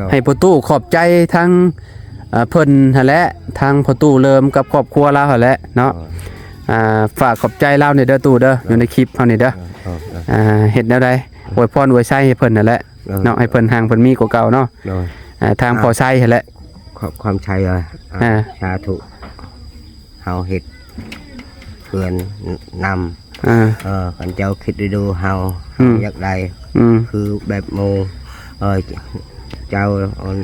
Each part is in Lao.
ໂດຍ ໃຫ້ພໍ່ຕູ້ຂອບໃຈທາງ ເອີ ເພິ່ນຫັ້ນແຫຼະ ທາງພໍ່ຕູ້ເລີມກັບຄອບຄົວລາວຫັ້ນແຫຼະເນາະ. ໂດຍ ອ່າ ຝາກຂອບໃຈລາວນີ້ເດີຕູ້ເດີ ໂດຍ ຢູ່ໃນຄລິບເຮົານີ້ເດີ ໂດຍ ໂດຍ ອ່າ ເຮັດແນວໃດ ໂດຍ ອວຍພອນອວຍໄຊໃຫ້ເພິ່ນຫັ້ນແຫຼະ ໂດຍ ເນາະ ໃຫ້ເພິ່ນຮັ່ງເພິ່ນມີກວ່າເກົ່າເນາະ ໂດຍ ອ່າ ທາງ ອ່າ ພໍ່ໄຊຫັ້ນແຫຼະ ຂອບ ຂອບໃຈ ອ່າ ອ່າ ສາທຸ ເຮົາເຮັດເຮືອນນຳ ອ່າ ເອີ ຄັນເຈົ້າຄິດດີໆ ເຮົາ ອືມ ເຮົາຢາກໄດ້ ອືມ ຄືແບບໝູ່ ເອີ ເຈົ້າ ອັນ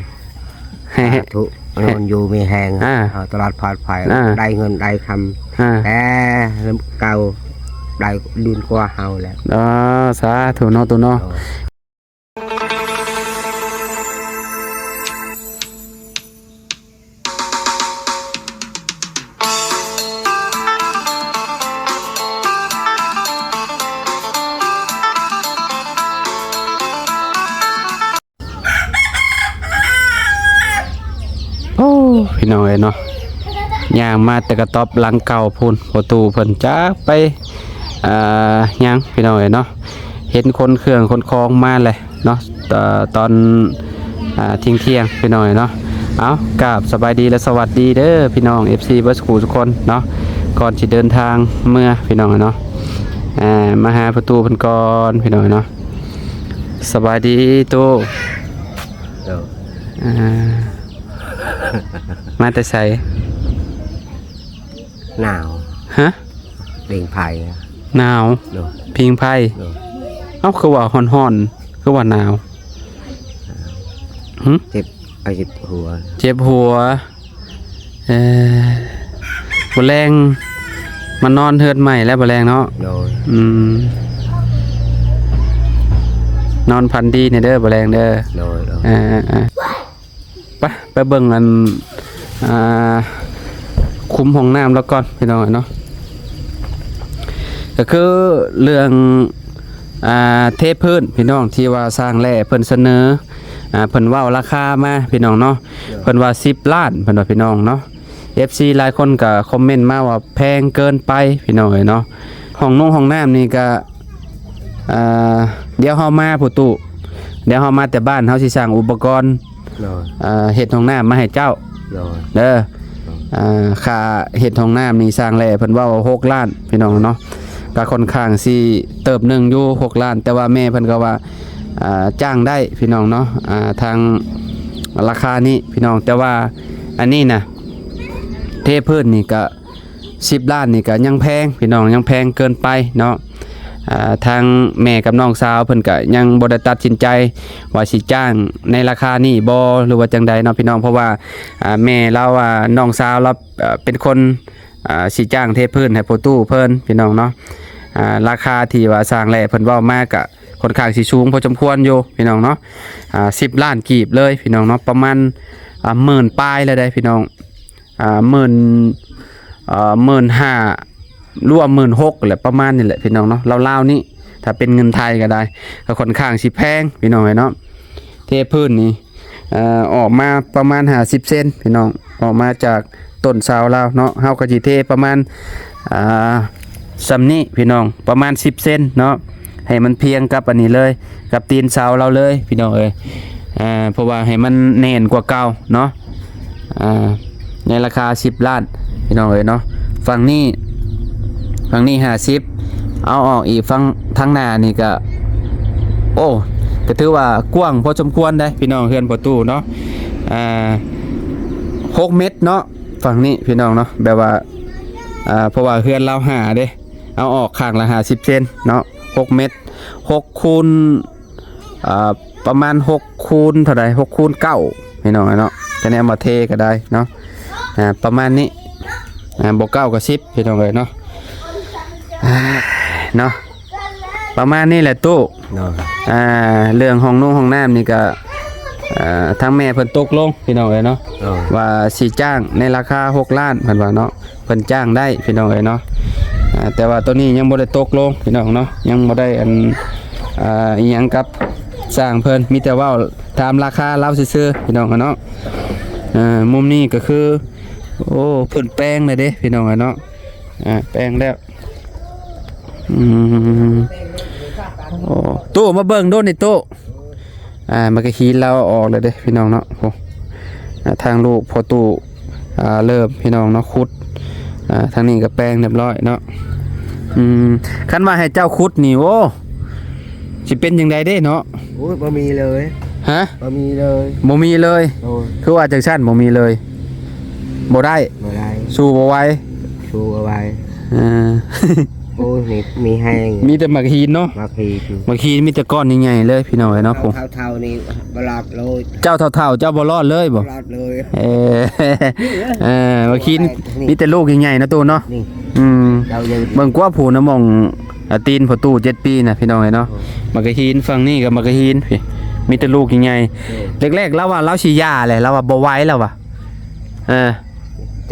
ໃຫ້ ໃຫ້ ສາທຸ ໃຫ້ ໃຫ້ຢູ່ມີແຮງ ອ່າ ເອີ ຕະຫຼອດປອດໄພ ອ່າ ໄດ້ເງິນໄດ້ຄຳ ອ່າ ແຕ່ເກົ່າ ໄດ້ດຸນກວ່າເຮົາແຫຼະ. ອໍ ສາທຸເນາະ ຕູ້ເນາະ. ໂອ້ ໂອ້ ພີ່ນ້ອງເອີຍເນາະ ຍ່າງມາແຕ່ກະຕ໊ອບຫຼັງເກົ່າພຸ້ນ ພໍ່ຕູ້ເພິ່ນຈັກໄປ ອ່າ ຫຍັງ ພີ່ນ້ອງເອີຍເນາະ ເຫັນຂົນເຄື່ອງຂົນຂອງມາແຫຼະເນາະ ຕອນ ອ່າ ທ່ຽງໆ ພີ່ນ້ອງເອີຍເນາະ. ເອົາ ກາບສະບາຍດີ ແລະ ສະຫວັດດີເດີ ພີ່ນ້ອງ ເອັຟຊີ ເບິດສູ່ທຸກຄົນເນາະ ກ່ອນຊິເດີນທາງເມືອ ພີ່ນ້ອງເອີຍເນາະ ອ່າ ມາຫາພໍ່ຕູ້ເພິ່ນກ່ອນ ພີ່ນ້ອງເອີຍເນາະ. ສະບາຍດີຕູ້ ໂດຍ ອ່າ ມາແຕ່ໃສ? ໜາວ ຮະ? ເປັນໄພ ໜາວ ໂດຍ ຜິງໄຟ ໂດຍ ເອົ້າ ຄືວ່າຮ້ອນໆ ຄືວ່າໜາວ? ຫຶ? ເຈັບ ເຈັບຫົວ ເຈັບຫົວ ເອີ ບໍ່ແລງມານອນເຮືອນໃໝ່ແລ້ວ ບໍ່ແລງເນາະ ໂດຍ ອືມ ນອນຝັນດີແດ່ເດີ ບໍ່ແລງເດີ ໂດຍ ໂດຍ ເອີໆ ໄປ ໄປເບິ່ງອັນ ອ່າ ຂຸມຫ້ອງນ້ຳລາວກ່ອນ ພີ່ນ້ອງເນາະ ກໍຄືເລື່ອງ ອ່າ ເທພື້ນ ພີ່ນ້ອງ ທີ່ວ່າຊ່າງແຫຼ້ເພິ່ນສະເໜີ ອ່າ ເພິ່ນເວົ້າລາຄາມາ ພີ່ນ້ອງເນາະ ເພິ່ນວ່າສິບລ້ານ ເພິ່ນວ່າ ພີ່ນ້ອງເນາະ. ເອັຟຊີຫຼາຍຄົນກໍຄອມເມັນມາວ່າແພງເກີນໄປ ພີ່ນ້ອງເອີຍເນາະ. ຫ້ອງນຸ່ງຫ້ອງນ້ຳນີ້ກໍ ອ່າ ດຽວເຮົາມາພຸ້ນຕູ້ ດຽວເຮົາມາແຕ່ບ້ານ ເຮົາຊິສ້າງອຸປະກອນ ໂດຍ ອ່າ ເຮັດຫ້ອງນ້ຳມາໃຫ້ເຈົ້າ ໂດຍ ເດີ ໂດຍ ອ່າ ຄ່າເຮັດຫ້ອງນ້ຳນີ້ຊ່າງແຫຼ້ເພິ່ນເວົ້າວ່າຫົກລ້ານ ພີ່ນ້ອງເນາະ ກໍຄ່ອນຂ້າງຊິເຕີບໜຶ່ງຢູ່ ຫົກລ້ານ ແຕ່ວ່າແມ່ເພິ່ນກໍວ່າ ອ່າ ຈ້າງໄດ້ ພີ່ນ້ອງເນາະ ອ່າ ທາງລາຄານີ້ ພີ່ນ້ອງ ແຕ່ວ່າອັນນີ້ນະ ເທພື້ນນີ້ກໍ ສິບລ້ານນີ້ກໍຍັງແພງ ພີ່ນ້ອງ ຍັງແພງເກີນໄປເນາະ. ອ່າ ທາງແມ່ກັບນ້ອງສາວເພິ່ນກໍຍັງບໍ່ໄດ້ຕັດສິນໃຈວ່າຊິຈ້າງໃນລາຄານີ້ບໍ່ ຫຼືວ່າຈັ່ງໃດເນາະ ພີ່ນ້ອງ ເພາະວ່າ ອ່າ ແມ່ລາວ ອ່າ ນ້ອງສາວລາວ ເປັນຄົນ ອ່າ ຊິຈ້າງເທພື້ນໃຫ້ພໍ່ຕູ້ເພິ່ນ ພີ່ນ້ອງເນາະ. ອ່າ ລາຄາທີ່ວ່າຊ່າງແຫຼ້ເພິ່ນເວົ້າມາກໍຄ່ອນຂ້າງຊິສູງພໍສົມຄວນຢູ່ ພີ່ນ້ອງເນາະ. ອ່າ ສິບລ້ານກີບເລີຍ ພີ່ນ້ອງເນາະ ປະມານ ອ່າ ໝື່ນປາຍແລ້ວເດ້ ພີ່ນ້ອງ. ອ່າ ໝື່ນ ເອີ ໝື່ນຫ້າ ຫຼືວ່າໝື່ນຫົກແຫຼະ ປະມານນີ້ແຫຼະ ພີ່ນ້ອງເນາະ ລາວໆນີ້ ຖ້າເປັນເງິນໄທກໍໄດ້ ກໍຄ່ອນຂ້າງຊິແພງ ພີ່ນ້ອງເອີຍເນາະ. ເທພື້ນນີ້ ເອີ ອອກມາປະມານຫ້າສິບເຊັນ ພີ່ນ້ອງ ອອກມາຈາກຕົ້ນເສົາລາວເນາະ ເຮົາກໍຊິເທປະມານ ອ່າ ສ່ຳນີ້ ພີ່ນ້ອງ ປະມານສິບເຊັນເນາະ ໃຫ້ມັນພຽງກັບອັນນີ້ເລີຍ ກັບຕີນເສົາລາວເລີຍ ພີ່ນ້ອງເອີຍ. ອ່າ ເພາະວ່າໃຫ້ມັນແໜ້ນກວ່າເກົ່າເນາະ ອ່າ ໃນລາຄາສິບລ້ານ ພີ່ນ້ອງເອີຍເນາະ. ຝັ່ງນີ້ ຝັ່ງນີ້ຫ້າສິບ ເອົາອອກອີກຝັ່ງທາງໜ້ານີ້ກໍ ໂອ້ ກໍຖືວ່າກວ້າງພໍສົມຄວນເດ້ ພີ່ນ້ອງ ເຮືອນພໍ່ຕູ້ເນາະ ອ່າ ຫົກເມັດເນາະ ຝັ່ງນີ້ ພີ່ນ້ອງເນາະ ແບບວ່າ ອ່າ ເພາະວ່າເຮືອນລາວຫ້າເດ້ ເອົາອອກຂ້າງລະຫ້າສິບເຊັນເນາະ ຫົກເມັດ ຫົກຄູນ ອ່າ ປະມານຫົກຄູນເທົ່າໃດ ຫົກຄູນເກົ້າ ພີ່ນ້ອງເນາະ ຈະແນມວ່າເທກໍໄດ້ເນາະ ອ່າ ປະມານນີ້ ອ່າ ບໍ່ເກົ້າກໍສິບ ພີ່ນ້ອງເອີຍເນາະ ອ່າ ເນາະ ປະມານນີ້ແຫຼະຕູ້ ໂດຍ ອ່າ ເລື່ອງຫ້ອງນຸ່ງຫ້ອງນ້ຳນີ້ກໍ ອ່າ ທາງແມ່ເພິ່ນຕົກລົງ ພີ່ນ້ອງເອີຍເນາະ ໂດຍ ວ່າຊິຈ້າງໃນລາຄາຫົກລ້ານ ເພິ່ນວ່າເນາະ ເພິ່ນຈ້າງໄດ້ ພີ່ນ້ອງເອີຍເນາະ ອ່າ ແຕ່ວ່າໂຕນີ້ຍັງບໍ່ໄດ້ຕົກລົງ ພີ່ນ້ອງເນາະ ຍັງບໍ່ໄດ້ອັນ ອ່າ ອີ່ຫຍັງກັບຊ່າງເພິ່ນ ມີແຕ່ເວົ້າຖາມລາຄາລາວຊື່ໆ ພີ່ນ້ອງເນາະ. ອ່າ ມຸມນີ້ກໍຄື ໂອ້ ເພິ່ນແປງແລ້ວເດ້ ພີ່ນ້ອງເນາະ ອ່າ ແປງແລ້ວ ອືມ ໂອ້ ຕູ້ມາເບິ່ງດູນີ້ຕູ້ ອ່າ ໝາກກະຫີນລາວເອົາອອກແລ້ວເດ້ພີ່ນ້ອງເນາະ. ໂອ້ ອ່າ ທາງລູກພໍ່ຕູ້ ອ່າ ເລີ່ມພີ່ນ້ອງເນາະ ຂຸດ. ອ່າ ທາງນີ້ກໍແປງຮຽບຮ້ອຍເນາະ. ອືມ ຄັນວ່າໃຫ້ເຈົ້າຂຸດນີ້ ໂອ້ ຊິເປັນຈັ່ງໃດເດ້ເນາະ? ໂອ້ຍ ບໍ່ມີເລີຍ. ຮະ? ບໍ່ມີເລີຍ. ບໍ່ມີເລີຍ? ໂດຍ. ຄືວ່າຈັ່ງຊັ້ນ ບໍ່ມີເລີຍ? ບໍ່ໄດ້? ບໍ່ໄດ້. ສູ້ບໍ່ໄຫວ? ສູ້ບໍ່ໄຫວ. ເອີ ໂອ້ຍ ມີ ມີແຮງ. ມີແຕ່ໝາກຫີນເນາະ? ໝາກຫີນ. ໝາກຫີນມີແຕ່ກ້ອນໃຫຍ່ໆເລີຍພີ່ນ້ອງເອີຍເນາະ. ຜູ້ເຖົ້າໆນີ້ບໍ່ລອດເລີຍ. ເຈົ້າເຖົ້າໆ ເຈົ້າບໍ່ລອດເລີຍບໍ່? ບໍ່ລອດເລີຍ. ເອີ ເອີ ໝາກຫີນ ນີ້ ມີແຕ່ລູກໃຫຍ່ໆເນາະ ຕູ້ເນາະ. ນີ້ ອືມ ເຈົ້າເບິ່ງກວ່າຜູ້ນະໝ່ອງ ອາ ຕີນພໍ່ຕູ້ເຈັດປີນະ ພີ່ນ້ອງເອີຍເນາະ. ໂອ້ ໝາກກະຫີນ ຝັ່ງນີ້ກໍໝາກກະຫີນ ພີ້ ມີແຕ່ລູກໃຫຍ່ໆ. ໂອ້ ແລກໆລາວວ່າລາວຊິຢ່າແຫຼະ ລາວວ່າບໍ່ໄຫວ ລາວວ່າ. ເອີ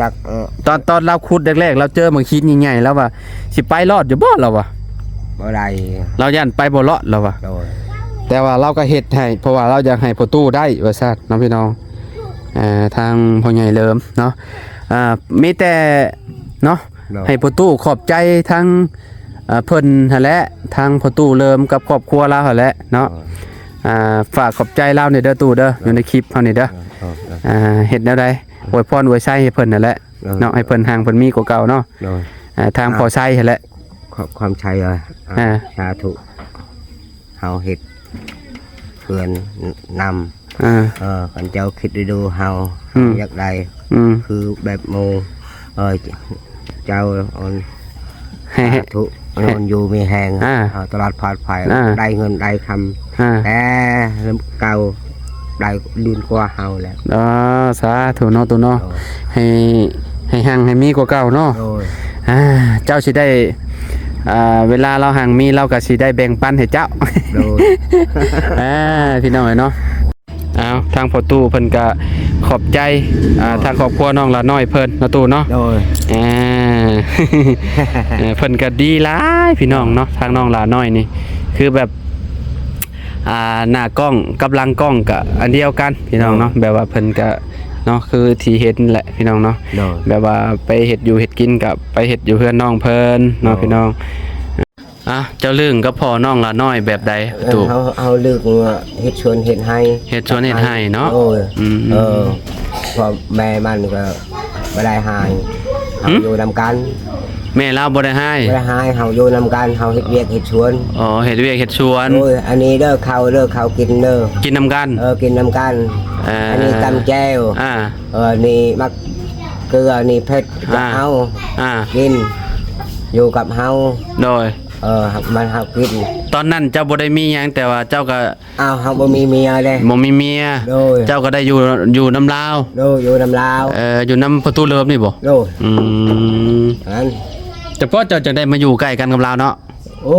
ຈັກ ເອີ ຕອນ ຕອນລາວຂຸດແລກໆ ລາວເຈີໝາກຫີນໃຫຍ່ໆ ລາວວ່າຊິໄປລອດຢູ່ບໍ່ ລາວວ່າ. ບໍ່ໄດ້. ລາວຢ້ານໄປບໍ່ລອດ ລາວວ່າ. ໂດຍ. ແຕ່ວ່າລາວກໍເຮັດໃຫ້ ເພາະວ່າລາວຢາກໃຫ້ພໍ່ຕູ້ໄດ້ວ່າຊັ້ນເນາະ ພີ່ນ້ອງ. ອ່າ ທາງພໍ່ໃຫຍ່ເລີ່ມເນາະ ອ່າ ມີແຕ່ເນາະ ໂດຍ ໃຫ້ພໍ່ຕູ້ຂອບໃຈທາງ ອ່າ ເພິ່ນຫັ້ນແຫຼະ ທາງພໍ່ຕູ້ເລີ່ມກັບຄອບຄົວລາວຫັ້ນແຫຼະເນາະ. ໂດຍ. ອ່າ ຝາກຂອບໃຈລາວແດ່ເດີຕູ້ເດີ ໂດຍ ຢູ່ໃນຄລິບເຮົານີ້ເດີ. ໂດຍ ໂດຍ ໂດຍ. ອ່າ ເຮັດແນວໃດ ອວຍພອນອວຍໄຊໃຫ້ເພິ່ນຫັ້ນແຫຼະ ໂດຍ ເນາະ ໃຫ້ເພິ່ນຮັ່ງເພິ່ນມີກວ່າເກົ່າເນາະ. ໂດຍ. ອ່າ ທາງ ອ່າ ພໍ່ໄຊຫັ້ນແຫຼະ ຂອບ ຂອບໃຈ ອ່າ ອ່າ ສາທຸ. ເຮົາເຮັດເພື່ອນນຳ ອ່າ ເອີ ຄັນເຈົ້າຄິດດີໆ ເຮົາ ອືມ ຢາກໄດ້ ອືມ ຄືແບບໝູ່ ເອີ ເຈົ້າ ໃຫ້ ໃຫ້ ສາທຸ ໃຫ້ ໃຫ້ຢູ່ມີແຮງ ອ່າ ເອົາຕະຫຼອດປອດໄພ ອ່າ ໄດ້ເງິນໄດ້ຄຳ ອ່າ ແຕ່ເກົ່າໄດ້ດີກວ່າເຮົາແລ້ວ. ອ່າ ສາທຸເນາະ ຕູ້ເນາະ. ໂດຍ. ໃຫ້ ໃຫ້ຮັ່ງໃຫ້ມີກວ່າເກົ່າເນາະ. ໂດຍ. ອ່າ ເຈົ້າຊິໄດ້ ອ່າ ເວລາລາວຮັ່ງມີ ລາວກໍຊິໄດ້ແບ່ງປັນໃຫ້ເຈົ້າ. ໂດຍ. ອ່າ ພີ່ນ້ອງເອີຍເນາະ. ເອົາ ທາງພໍ່ຕູ້ເພິ່ນກະຂອບໃຈ ອ່າ ໂດຍ ທາງຄອບຄົວນ້ອງຫຼ້ານ້ອຍເພິ່ນເນາະ ຕູ້ເນາະ. ໂດຍ. ອ່າ ເອີ ເພິ່ນກະດີຫຼາຍພີ່ນ້ອງເນາະ ທາງນ້ອງຫຼ້ານ້ອຍນີ້ ຄືແບບ ອ່າ ໜ້າກ້ອງກັບຫຼັງກ້ອງກະອັນດຽວກັນພີ່ນ້ອງເນາະ. ໂດຍ. ແບບວ່າເພິ່ນກະເນາະ ຄືທີ່ເຫັນແຫຼະພີ່ນ້ອງເນາະ. ໂດຍ. ແບບວ່າໄປເຮັດຢູ່ເຮັດກິນກະໄປເຮັດຢູ່ເຮືອນນ້ອງເພິ່ນເນາະ ໂດຍ ພີ່ນ້ອງ. ອ່ະ ເຈົ້າລຶ້ງກັບພໍ່ນ້ອງຫຼ້ານ້ອຍແບບໃດ ເອີ ຕູ້? ເຮົາ ເຮົາລຶ້ງວ່າເຮັດສວນເຮັດໄຮ່ ເຮັດສວນເຮັດໄຮ່ເນາະ. ໂດຍ. ອືມ ເອີ ພໍ່ແມ່ມັນກໍບໍ່ໄດ້ຮ້າຍ ເຮົາ ຫື? ຢູ່ນຳກັນ. ແມ່ລາວບໍ່ໄດ້ຮ້າຍ? ບໍ່ໄດ້ຮ້າຍ ເຮົາຢູ່ນຳກັນ ເຮົາເຮັດວຽກເຮັດສວນ. ອໍ ເຮັດວຽກເຮັດສວນ. ໂດຍ. ອັນນີ້ເດີ ເຂົ້າເດີ ເຂົ້າກິນເດີ ກິນນຳກັນ. ເອີ ກິນນຳກັນ. ເອີ ອັນນີ້ຕຳແຈ່ວ. ອ່າ ເອີ ນີ້ໝາກເກືອ ນີ້ເຜັດ ອ່າ ກໍເອົາ ອ່າ ກິນ ຢູ່ກັບເຮົາ. ໂດຍ. ເອີ ມັນເຮົາກິນ. ຕອນນັ້ນເຈົ້າບໍ່ໄດ້ມີຫຍັງ ແຕ່ວ່າເຈົ້າກໍ ອ້າວ ເຮົາບໍ່ມີເມຍເດ້. ບໍ່ມີເມຍ. ໂດຍ. ເຈົ້າກໍໄດ້ຢູ່ ຢູ່ນຳລາວ. ໂດຍ ຢູ່ນຳລາວ. ເອີ ຢູ່ນຳພໍ່ຕູ້ເລີມນີ້ບໍ່? ໂດຍ. ອືມ ນັ້ນ ແຕ່ພໍເຈົ້າຈັ່ງໄດ້ມາຢູ່ໃກ້ກັນກັບລາວເນາະ. ໂອ້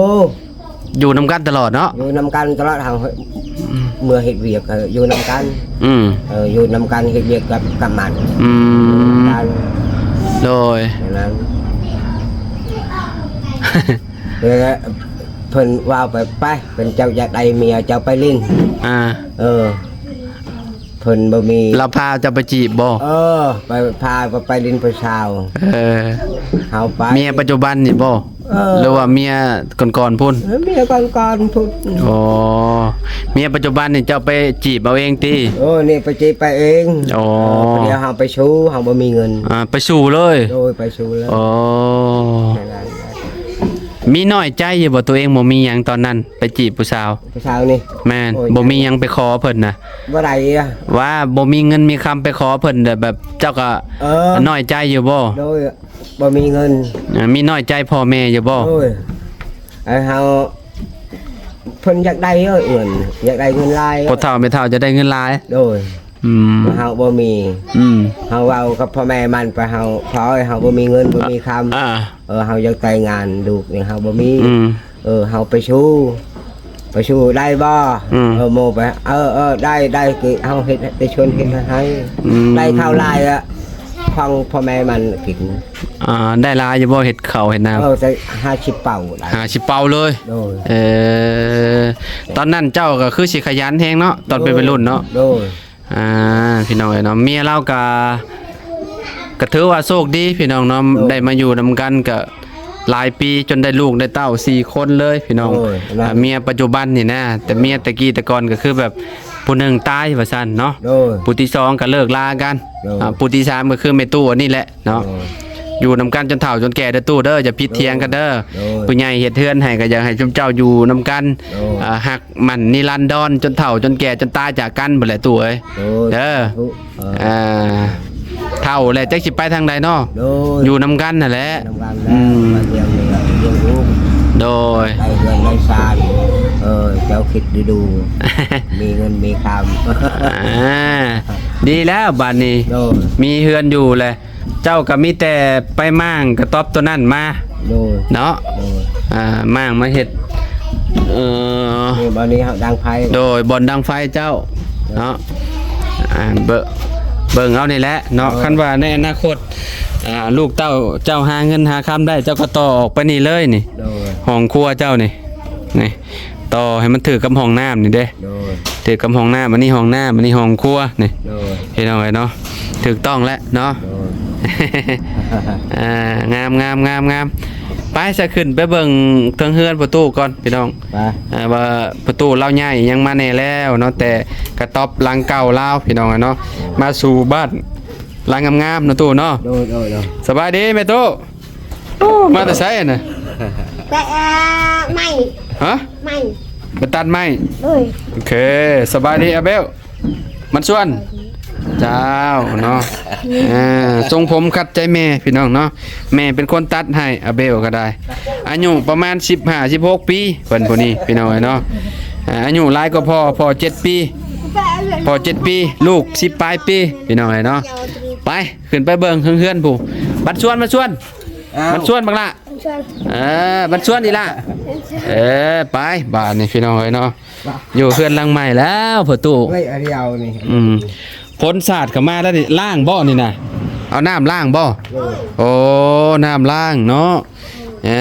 ຢູ່ນຳກັນຕະຫຼອດເນາະ. ຢູ່ນຳກັນຕະຫຼອດ ເຮົາ ອືມ ເມື່ອເຮັດວຽກ ເອີ ຢູ່ນຳກັນ. ອືມ ເອີ ຢູ່ນຳກັນ ເຮັດວຽກກັບ ກັບມັນ. ອືມ ນຳກັນ. ໂດຍ. ນັ້ນ ເອີ ເພິ່ນເວົ້າໄປ ໄປ ເພິ່ນເຈົ້າຢາກໄດ້ເມຍ ເຈົ້າໄປຫຼິ້ນ. ອ່າ ເອີ ເພິ່ນບໍ່ມີ. ລາວພາເຈົ້າໄປຈີບບໍ່? ເອີ ໄປ ພາໄປຫຼິ້ນຜູ້ສາວ. ເອີ ເຮົາໄປ. ເມຍປັດຈຸບັນນີ້ບໍ່? ເອີ ຫຼືວ່າເມຍກ່ອນໆພຸ້ນ? ເອີ ເມຍກ່ອນໆພຸ້ນ. ອໍ ເມຍປັດຈຸບັນນີ້ເຈົ້າໄປຈີບເອົາເອງຕິ? ໂອ້ ນີ້ໄປຈີບໄປເອງ. ອໍ ເອີ ດຽວເຮົາໄປສູ້ ເຮົາບໍ່ມີເງິນ. ອ່າ ໄປສູ້ເລີຍ? ໂດຍ ໄປສູ້ເລີຍ. ອໍ ແມ່ນແລ້ວ. ມີນ້ອຍໃຈຢູ່ບໍ່ ຕົວເອງບໍ່ມີຫຍັງຕອນນັ້ນ ໄປຈີບຜູ້ສາວ? ຜູ້ສາວນີ້? ແມ່ນ. ໂອ້ຍ ບໍ່ມີຫຍັງໄປຂໍເພິ່ນນະ? ບໍ່ໄດ້ອະ ວ່າບໍ່ມີເງິນມີຄຳໄປຂໍເພິ່ນ ແບບເຈົ້າກໍ ເອີ ນ້ອຍໃຈຢູ່ບໍ່? ໂດຍ ບໍ່ມີເງິນ. ອ່າ ມີນ້ອຍໃຈພໍ່ແມ່ຢູ່ບໍ່? ໂດຍ ໄອ້ເຮົາ ເພິ່ນຢາກໄດ້ເງິນ ຢາກໄດ້ເງິນຫຼາຍ. ພໍ່ເຖົ້າແມ່ເຖົ້າຈະໄດ້ເງິນຫຼາຍ? ໂດຍ. ອືມ ເຮົາບໍ່ມີ. ອືມ ເຮົາເວົ້າກັບພໍ່ແມ່ມັນໄປ ເຮົາ ພໍ່ເອີຍ ເຮົາບໍ່ມີເງິນ ບໍ່ມີຄຳ. ອ່າ ເອີ ເຮົາຢາກແຕ່ງງານ ລູກນີ້ເຮົາບໍ່ມີ. ອືມ ເອີ ເຮົາໄປສູ້ ໄປສູ້ໄດ້ບໍ່? ອືມ ເອີ ໂມໄປ ເອີ ເອີ ໄດ້ ໄດ້ ຄືເຮົາເຮັດແຕ່ສວນເຮັດໄຮ່. ອືມ ໄດ້ເຂົ້າຫຼາຍອະ ຂອງພໍ່ແມ່ມັນກິນ. ອ່າ ໄດ້ຫຼາຍຢູ່ບໍ່ ເຮັດເຂົ້າເຮັດນາ? ເອີ ໄດ້ຫ້າສິບເປົາໄດ້. ຫ້າສິບເປົາເລີຍ? ໂດຍ. ເອີ ຕອນນັ້ນເຈົ້າກໍຄືຊິຂະຫຍັນແຮງເນາະ ຕອນເປັນໄວລຸ້ນເນາະ. ໂດຍ. ອ່າ ພີ່ນ້ອງເອີຍເນາະ ເມຍລາວກະ ກະຖືວ່າໂຊກດີພີ່ນ້ອງເນາະ. ໂດຍ. ໄດ້ມາຢູ່ນຳກັນກະຫຼາຍປີ ຈົນໄດ້ລູກໄດ້ເຕົ້າສີ່ຄົນເລີຍພີ່ນ້ອງ. ໂດຍ. ອ່າ ເມຍປັດຈຸບັນນີ້ນະ ແຕ່ເມຍແຕ່ກີ້ແຕ່ກ່ອນກະຄືແບບ ຜູ້ໜຶ່ງຕາຍວ່າຊັ້ນເນາະ ໂດຍ ຜູ້ທີສອງກໍເລີກລາກັນ ໂດຍ ອ່າ ຜູ້ທີສາມກໍຄືແມ່ຕູ້ອັນນີ້ແຫຼະເນາະ ໂດຍ ຢູ່ນຳກັນຈົນເຖົ້າຈົນແກ່ເດີຕູ້ເດີ ຢ່າຜິດຖຽງກັນເດີ ໂດຍ ໂດຍ ຜູ້ໃຫຍ່ເຮັດເຮືອນໃຫ້ກໍຢາກໃຫ້ຊຸມເຈົ້າຢູ່ນຳກັນ ໂດຍ ອ່າ ຮັກໝັ້ນນິລັນດອນ ຈົນເຖົ້າຈົນແກ່ຈົນຕາຍຈາກກັນພຸ້ນແຫຼະຕູ້ເອີຍ ໂດຍ ເດີ ສາທຸ ອ່າ ເຖົ້າແຫຼະ ຈັກຊິໄປທາງໃດເນາະ ໂດຍ ຢູ່ນຳກັນຫັ້ນແຫຼະ ນຳກັນແຫຼະ ອືມ ມາລ້ຽງລູກ ໂດຍ ໄດ້ເຮືອນໄດ້ຊານ ເອີ ເຈົ້າຄິດດູໆ ມີເງິນມີຄຳ ອ່າ ດີແລ້ວບາດນີ້ ໂດຍ ມີເຮືອນຢູ່ແຫຼະ ເຈົ້າກໍມີແຕ່ໄປມ້າງກະຕ໊ອບຕົວນັ້ນມາ ໂດຍ ເນາະ ໂດຍ ອ່າ ມ້າງມາເຮັດ ເອີ ນີ້ ບ່ອນນີ້ເຮົາດັງໄຟ ໂດຍ ບ່ອນດັງໄຟເຈົ້າ ເນາະ ອ່າ ເບິ່ງ ເບິ່ງເອົານີ້ແຫຼະເນາະ ເອີ ຄັນວ່າໃນອະນາຄົດ ອ່າ ລູກເຕົ້າເຈົ້າຫາເງິນຫາຄຳໄດ້ ເຈົ້າກໍຕໍ່ອອກໄປນີ້ເລີຍນີ້ ໂດຍ ຫ້ອງຄົວເຈົ້ານີ້ ນີ້ ຕໍ່ໃຫ້ມັນຖືກກັບຫ້ອງນ້ຳນີ້ເດ້ ໂດຍ ຖືກກັບຫ້ອງນ້ຳ ອັນນີ້ຫ້ອງນ້ຳ ອັນນີ້ຫ້ອງຄົວນີ້ ໂດຍ ພີ່ນ້ອງເອີຍເນາະ ຖືກຕ້ອງແລ້ວເນາະ ໂດຍ ອ່າ ງາມໆໆໆ ໄປຊະ ຂຶ້ນໄປເບິ່ງເທິງເຮືອນພໍ່ຕູ້ກ່ອນ ພີ່ນ້ອງ ໄປ ອ່າ ວ່າພໍ່ຕູ້ລາວຍ້າຍຫຍັງມາແດ່ແລ້ວເນາະ ແຕ່ກະຕ໊ອບຫຼັງເກົ່າລາວ ພີ່ນ້ອງເອີຍເນາະ ໂດຍ ມາສູ່ບ້ານຫຼັງງາມໆເນາະຕູ້ເນາະ ໂດຍໆໆ ສະບາຍດີແມ່ຕູ້ ໂອ້ ມາແຕ່ໃສຫັ້ນນະ? ໄປ ເອີ ໄມ້ ຮະ? ໄມ້ ໄປຕັດໄມ້ ໂດຍ ໂອເຄ ສະບາຍດີອາເບວ ມັນຊວນ ເຈົ້າເນາະ ເອີ ຊົງຜົມຂັດໃຈແມ່ພີ່ນ້ອງເນາະ ແມ່ເປັນຄົນຕັດໃຫ້ ອາເບວກໍໄດ້ ອາຍຸປະມານສິບຫ້າ ສິບຫົກປີ ເພິ່ນຜູ້ນີ້ພີ່ນ້ອງເອີຍເນາະ ອາ ອາຍຸຫຼາຍກວ່າພໍ່ ພໍ່ເຈັດປີ ພໍ່ເຈັດປີ ລູກສິບປາຍປີ ພີ່ນ້ອງເອີຍເນາະ ໄປ ຂຶ້ນໄປເບິ່ງເທິງເຮືອນພຸ້ນ ບັດຊວນ ບັດຊວນ ອ່າ ບັດຊວນບັກຫຼ້າ ເອີ ບັດຊວນອີ່ຫຼ້າ ເອີ ໄປ ບາດນີ້ພີ່ນ້ອງເອີຍເນາະ ຢູ່ເຮືອນຫຼັງໃໝ່ແລ້ວພໍ່ຕູ້ ເຮີ້ຍ ອັນດຽວນີ້ ອືມ ຝົນສາດເຂົ້າມາແລ້ວນີ້ ລ້າງບໍ່ນີ້ນະ ເອົານ້ຳລ້າງບໍ່? ໂອ້ ໂອ້ ນ້ຳລ້າງເນາະ ເອີ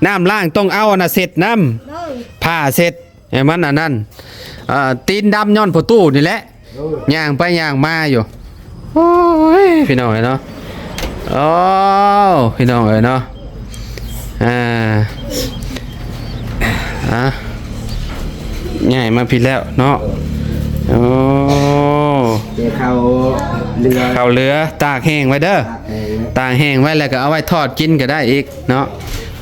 ນ້ຳລ້າງຕ້ອງເອົາອັນນະເຊັດນຳ ໂອ້ ຜ້າເຊັດ ໃຫ້ມັນອັນນັ້ນ ເອີ ຕີນດຳຍ້ອນພໍ່ຕູ້ນີ້ແຫຼະ ໂອ້ຍ ຍ່າງໄປຍ່າງມາຢູ່ ໂອ້ຍ ພີ່ນ້ອງເອີຍເນາະ ໂອ້ ພີ່ນ້ອງເອີຍເນາະ ອ່າ ອ່າ ຍ້າຍມາພີ້ແລ້ວເນາະ ໂອ້ ເຂົ້າເຫຼືອ ເຂົ້າເຫຼືອ ຕາກແຫ້ງໄວ້ເດີ ຕາກແຫ້ງ ຕາກແຫ້ງໄວ້ ແລ້ວກໍເອົາໄວ້ທອດກິນກໍໄດ້ອີກເນາະ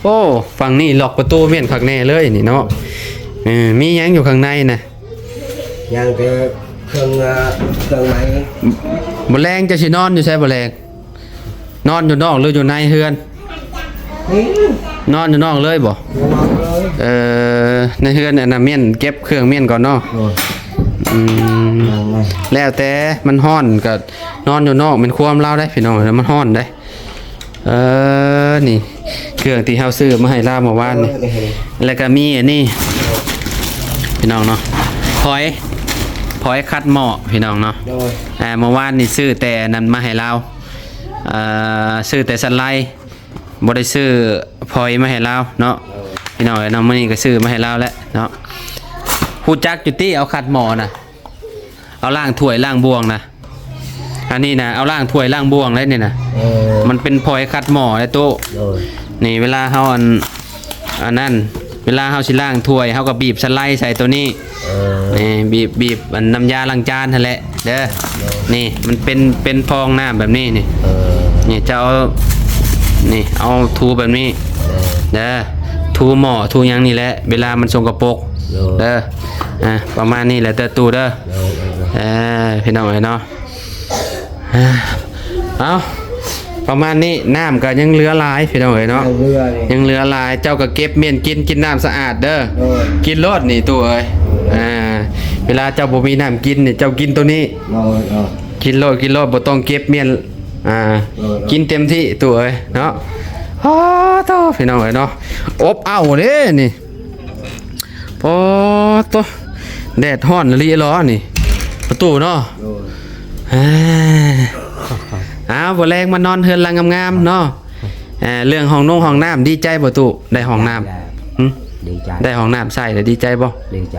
ໂອ້ ຝັ່ງນີ້ລັອກປະຕູແມ່ນຄັກແນ່ເລີຍນີ້ເນາະ ເອີ ມີຫຍັງຢູ່ຂ້າງໃນນະ? ຍັງແຕ່ເຄື່ອງ ເອີ ເຄື່ອງໄມ້ ບໍ່ແລງເຈົ້າຊິນອນຢູ່ໃສບໍ່ແລງ? ນອນຢູ່ນອກຫຼືຢູ່ໃນເຮືອນ? ນີ້ ນອນຢູ່ນອກເລີຍບໍ່? ຢູ່ນອກເລີຍ ເອີ ໃນເຮືອນອັນນະມ້ຽນ ເກັບເຄື່ອງມ້ຽນກ່ອນເນາະ ໂດຍ ອືມ ນອນເລີຍ ແລ້ວແຕ່ ມັນຮ້ອນກໍນອນຢູ່ນອກ ແມ່ນຄວາມລາວໄດ໋ ພີ່ນ້ອງ ມັນຮ້ອນໄດ໋. ເອີ ນີ້ເຄື່ອງທີ່ເຮົາຊື້ມາໃຫ້ລາວເມື່ອວານນີ້ ເອີ ແລ້ວກໍມີອັນນີ້ພີ່ນ້ອງເນາະ ພອຍ ພອຍຂັດໝໍ້ພີ່ນ້ອງເນາະ ໂດຍ ອ່າ ເມື່ອວານນີ້ຊື້ແຕ່ອັນນັ້ນມາໃຫ້ລາວ ເອີ ຊື້ແຕ່ສັນໄລ ບໍ່ໄດ້ຊື້ພອຍມາໃຫ້ລາວເນາະ ໂດຍ ພີ່ນ້ອງເອີຍເນາະ ມື້ນີ້ກໍຊື້ມາໃຫ້ລາວແລ້ວເນາະ ຮູ້ຈັກຢູ່ຕິ ເອົາຂັດໝໍ້ນະ ເອົາລ້າງຖ້ວຍລ້າງບ່ວງນະ. ອັນນີ້ນະ ເອົາລ້າງຖ້ວຍລ້າງບ່ວງໄດ້ນີ້ນະ ເອີ ມັນເປັນພອຍຂັດໝໍ້ໄດ້ຕູ້ ໂດຍ ນີ້ເວລາເຮົາອັນ ອັນນັ້ນ ເວລາເຮົາຊິລ້າງຖ້ວຍ ເຮົາກໍບີບສະໄລໃສ່ໂຕນີ້ ເອີ ນີ້ບີບ ບີບອັນນ້ຳຢາລ້າງຈານຫັ້ນແຫຼະເດີ ໂດຍ ນີ້ມັນເປັນ ເປັນຟອງນ້ຳແບບນີ້ນີ້ ເອີ ນີ້ເຈົ້າເອົາ ນີ້ເອົາຖູແບບນີ້ ໂດຍ ເດີ ຖູໝໍ້ຖູຫຍັງນີ້ແຫຼະ ເວລາມັນສົກກະປົກ ໂດຍ ເດີ ອ່າ ປະມານນີ້ແຫຼະເດີຕູ້ເດີ ໂດຍ ໂດຍ ເອີ ພີ່ນ້ອງເອີຍເນາະ ເອົ້າ ປະມານນີ້ ນ້ຳກໍຍັງເຫຼືອຫຼາຍພີ່ນ້ອງເອີຍເນາະ ຍັງເຫຼືອນີ້ ຍັງເຫຼືອຫຼາຍ ເຈົ້າກໍເກັບມ້ຽນກິນ ກິນນ້ຳສະອາດເດີ ໂດຍ ກິນໂລດນີ້ຕູ້ເອີຍ ໂດຍ ອ່າ ເວລາເຈົ້າບໍ່ມີນ້ຳກິນນີ້ ເຈົ້າກິນໂຕນີ້ ໂດຍ ໂດຍ ກິນໂລດ ກິນໂລດ ບໍ່ຕ້ອງເກັບມ້ຽນ ອ່າ ໂດຍ ໂດຍ ກິນເຕັມທີ່ຕູ້ເອີຍເນາະ ໂອ້ໂຕ ພີ່ນ້ອງເອີຍເນາະ ອົບເອົາເດ້ນີ້ ໂອ້ໂຕ ແດດຮ້ອນອີ່ຫຼີເນາະນີ້ ປະຕູເນາະ ໂດຍ ອ່າ ອ້າວ ບໍ່ແລງມານອນເຮືອນຫຼັງງາມໆເນາະ ເອີ ເລື່ອງຫ້ອງນົງຫ້ອງນ້ຳ ດີໃຈບໍ່ຕູ້ ໄດ້ຫ້ອງນ້ຳ ໄດ້ ຫຶ? ດີໃຈ ໄດ້ຫ້ອງນ້ຳໃຊ້ແລ້ວດີໃຈບໍ່? ດີໃຈ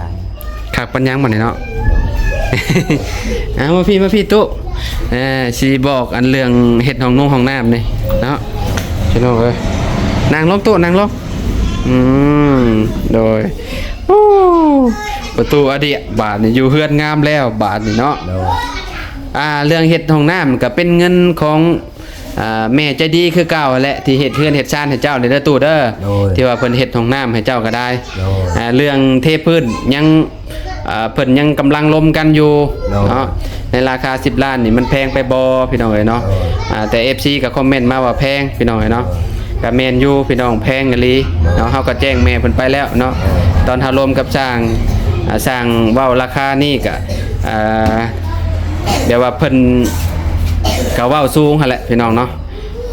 ຄັກປານຫຍັງບັດນີ້ເນາະ ເອົາ ມາພີ້ ມາພີ້ຕູ້ ເອີ ຊິບອກອັນເລື່ອງເຮັດຫ້ອງນົງຫ້ອງນ້ຳນີ້ເນາະ ພີ່ນ້ອງເອີຍ ນັ່ງລົງຕູ້ ນັ່ງລົງ ອືມ ໂດຍ ໂອ້ ປະຕູອາດຽ ບາດນີ້ຢູ່ເຮືອນງາມແລ້ວບາດນີ້ເນາະ. ໂດຍ ອ່າ ເລື່ອງເຮັດຫ້ອງນ້ຳກໍເປັນເງິນຂອງ ອ່າ ແມ່ໃຈດີຄືເກົ່າຫັ້ນແຫຼະ ທີ່ເຮັດເຮືອນເຮັດຊານໃຫ້ເຈົ້ານີ້ເດີຕູ້ເດີ. ໂດຍ ທີ່ວ່າເພິ່ນເຮັດຫ້ອງນ້ຳໃຫ້ເຈົ້າກໍໄດ້. ໂດຍ ອ່າ ເລື່ອງເທພື້ນຍັງ ອ່າ ເພິ່ນຍັງກຳລັງລົມກັນຢູ່ ໂດຍ ເນາະ ໃນລາຄາສິບລ້ານນີ້ມັນແພງໄປບໍ່ພີ່ນ້ອງເອີຍເນາະ. ໂດຍ ອ່າ ແຕ່ເອັຟຊີກໍຄອມເມັນມາວ່າແພງພີ່ນ້ອງເອີຍເນາະ. ໂດຍ ກໍແມ່ນຢູ່ພີ່ນ້ອງ ແພງອີ່ຫຼີເນາະ. ເຮົາກໍແຈ້ງແມ່ເພິ່ນໄປແລ້ວເນາະ ຕອນເຮົາລົມກັບຊ່າງ ອ່າ ຊ່າງເວົ້າລາຄານີ້ກໍ ອ່າ ແບບວ່າເພິ່ນກໍເວົ້າສູງຫັ້ນແຫຼະພີ່ນ້ອງເນາະ.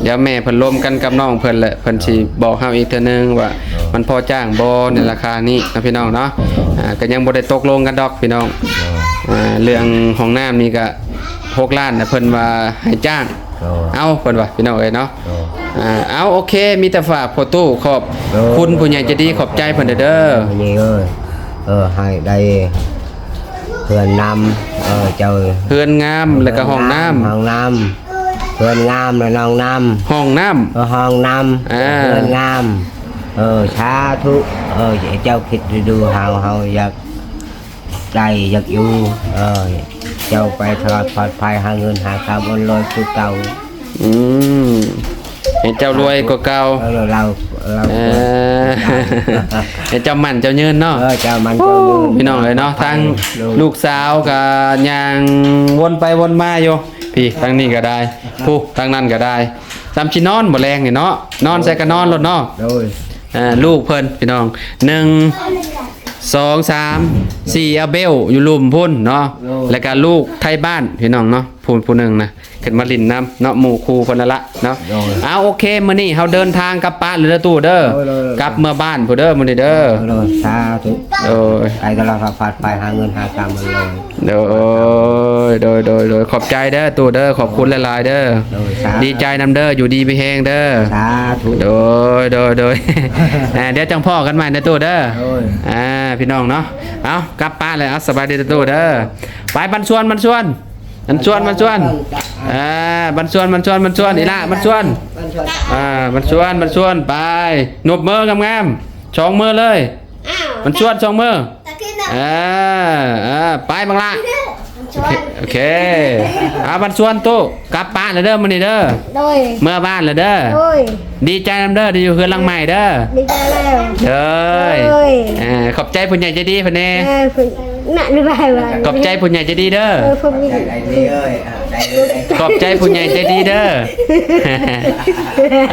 ດຽວແມ່ເພິ່ນລົມກັນກັບນ້ອງເພິ່ນແຫຼະ ເພິ່ນຊິບອກເຮົາອີກເທື່ອໜຶ່ງວ່າມັນພໍຈ້າງບໍ່ໃນລາຄານີ້ເນາະພີ່ນ້ອງເນາະ. ອ່າ ກໍຍັງບໍ່ໄດ້ຕົກລົງກັນດອກພີ່ນ້ອງ. ອ່າ ເລື່ອງຫ້ອງນ້ຳນີ້ກໍຫົກລ້ານນະ ເພິ່ນວ່າໃຫ້ຈ້າງ ໂດຍ ເອົາ ເພິ່ນວ່າພີ່ນ້ອງເອີຍເນາະ. ໂດຍ ອ່າ ເອົາ ໂອເຄ ມີແຕ່ຝາກພໍ່ຕູ້ຂອບ ໂດຍ ຄຸນຜູ້ໃຫຍ່ໃຈດີ ຂອບໃຈເພິ່ນເດີ. ພໍ່ໃຫຍ່ເອີຍ ເອີ ໃຫ້ໄດ້ເຮືອນງາມ ເອີ ເຈົ້າ ເຮືອນງາມ ແລ້ວກໍຫ້ອງນ້ຳ ເຮືອນງາມ ຫ້ອງນ້ຳ ເຮືອນງາມ ແລ້ວຫ້ອງນ້ຳ ຫ້ອງນ້ຳ ເອີ ຫ້ອງນ້ຳ ອ່າ ເຮືອນງາມ ເອີ ສາທຸ ເອີ ເຈົ້າຄິດດູໆ ເຮົາ ເຮົາຢາກ ໄດ້ຢາກຢູ່ ເອີ ເຈົ້າໄປຕະຫຼອດປອດໄພ ຫາເງິນຫາຄຳ ໂອນລອຍຄືເກົ່າ. ອືມ ໃຫ້ເຈົ້າລວຍກວ່າເກົ່າ. ເອີ ລາວ ລາວ ເອີ ໃຫ້ເຈົ້າໝັ້ນເຈົ້າຍືນເນາະ. ເອີ ເຈົ້າໝັ້ນເຈົ້າຍືນ. ໂອ້ ພີ່ນ້ອງເອີຍເນາະ ທັງລູກສາວກໍຍ່າງວົນໄປວົນມາຢູ່ ພີ່ ທາງນີ້ກໍໄດ້ ຜູ້ ທາງນັ້ນກໍໄດ້. ສ່ຳຊິນອນບໍ່ແລງນີ້ເນາະ ນອນໃສກໍນອນໂລດເນາະ. ໂດຍ ອ່າ ລູກເພິ່ນພີ່ນ້ອງ ໜຶ່ງ ສອງ ສາມ ສີ່ ອາເບວຢູ່ລຸ່ມພຸ້ນເນາະ. ໂດຍ ແລ້ວກໍລູກໄທບ້ານພີ່ນ້ອງເນາະ ຜູ້ ຜູ້ໜຶ່ງນະ ຂຶ້ນມາຫຼິ້ນນຳເນາະ ໝູ່ຄູ່ເພິ່ນນັ້ນລະເນາະ. ໂດຍ ເອົາ ໂອເຄ ມື້ນີ້ເຮົາເດີນທາງກັບປະເລີຍເດີຕູ້ເດີ. ໂດຍ ໂດຍ ໂດຍ ກັບເມືອບ້ານພຸ້ນເດີມື້ນີ້ເດີ. ໂດຍ ໂດຍ ສາທຸ. ໂດຍ ໄປຕະຫຼອດປອດໄພ ຫາເງິນຫາຄຳ ໂດຍ ໂດຍ ໂດຍ ໂດຍ ໂດຍ ຂອບໃຈເດີຕູ້ເດີ ຂອບຄຸນຫຼາຍໆເດີ. ໂດຍ ສາທຸ. ດີໃຈນຳເດີ ຢູ່ດີມີແຮງເດີ. ສາທຸ. ໂດຍ ໂດຍ ໂດຍ ອ່າ ດຽວຈັ່ງພໍ້ກັນໃໝ່ເດີຕູ້ເດີ. ໂດຍ ອ່າ ພີ່ນ້ອງເນາະ ເອົາ ກັບປະແລ້ວ ເອົາ ສະບາຍດີເດີຕູ້ເດີ. ໄປ ບັນຊວນ ບັນຊວນ ບັນຊວນ ບັນຊວນ ອ່າ ບັນຊວນ ບັນຊວນ ບັນຊວນ ອີ່ຫຼ້າ ບັນຊວນ ອ່າ ບັນຊວນ ບັນຊວນ ໄປ ນົບມືງາມໆ ສອງມືເລີຍ. ອ້າວ ບັນຊວນ ສອງມື ຕະກິນນະ ເອີ ເອີ ໄປບັກຫຼ້າ ໂອເຄ ອ່າ ບັນຊວນຕູ້ ກັບປະແລ້ວເດີມື້ນີ້ເດີ. ໂດຍ ເມືອບ້ານແລ້ວເດີ. ໂດຍ ດີໃຈນຳເດີ ໄດ້ຢູ່ເຮືອນຫຼັງໃໝ່ເດີ. ດີໃຈແລ້ວ. ໂດຍ ໂດຍ ເອີ ຂອບໃຈຜູ້ໃຫຍ່ໃຈດີເພິ່ນແດ່. ເອີ ເພິ່ນນະ ຫຼືວ່າ ຂອບໃຈຜູ້ໃຫຍ່ໃຈດີເດີ. ເອີ ເພິ່ນມີ ຂອບໃຈຜູ້ໃຫຍ່ໃຈດີເດີ.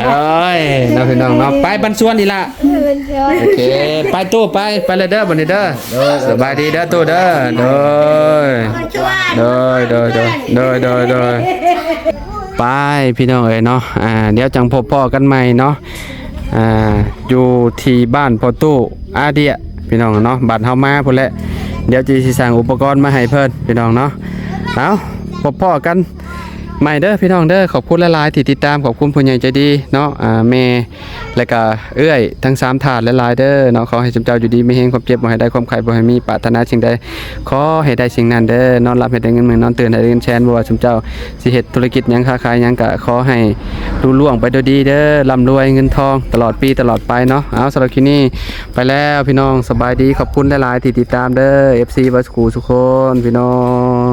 ໂອ້ຍ ເນາະ ພີ່ນ້ອງເນາະ ໄປ ບັນຊວນອີ່ຫຼ້າ. ໂອເຄ ໄປຕູ້ ໄປ ໄປເລີຍເດີບັດນີ້ເດີ. ໂດຍ ສະບາຍດີເດີຕູ້ເດີ. ໂດຍ ໂດຍ ໂດຍ ໄປ ພີ່ນ້ອງເອີຍເນາະ ອ່າ ດຽວຈັ່ງພົບພໍ້ກັນໃໝ່ເນາະ ອ່າ ຢູ່ທີ່ບ້ານພໍ່ຕູ້ອາເດຍ ພີ່ນ້ອງເນາະ. ບັດເຮົາມາພຸ້ນແຫຼະ ດຽວຈະຊິສັ່ງອຸປະກອນມາໃຫ້ເພິ່ນ ພີ່ນ້ອງເນາະ. ເອົາ ພົບພໍ້ກັນໃໝ່ເດີພີ່ນ້ອງເດີ. ຂອບຄຸນຫຼາຍໆທີ່ຕິດຕາມ ຂອບຄຸນຜູ້ໃຫຍ່ໃຈດີເນາະ ອ່າ ແມ່ ແລະກະເອື້ອຍທັງສາມທ່ານຫຼາຍໆເດີເນາະ. ຂໍໃຫ້ຊຸມເຈົ້າຢູ່ດີມີແຮງ ຄວາມເຈັບບໍ່ໃຫ້ໄດ້ ຄວາມໄຂ້ບໍ່ໃຫ້ມີ ປາດຖະໜາສິ່ງໃດຂໍໃຫ້ໄດ້ສິ່ງນັ້ນເດີ. ນອນຫຼັບໃຫ້ໄດ້ເງິນໝື່ນ ນອນຕື່ນໃຫ້ໄດ້ເງິນແສນ ບໍ່ວ່າຊຸມເຈົ້າຊິເຮັດທຸລະກິດຫຍັງ ຄ້າຂາຍຫຍັງ ກະຂໍໃຫ້ລຸລ່ວງໄປໂດຍດີເດີ ລ່ຳລວຍເງິນທອງຕະຫຼອດປີຕະຫຼອດໄປເນາະ. ເອົາ ສຳລັບຄລິບນີ້ໄປແລ້ວພີ່ນ້ອງ ສະບາຍດີ ຂອບຄຸນຫຼາຍໆທີ່ຕິດຕາມເດີ ເອັຟຊີ ເບິດສູ່ຄົນ ພີ່ນ້ອງ.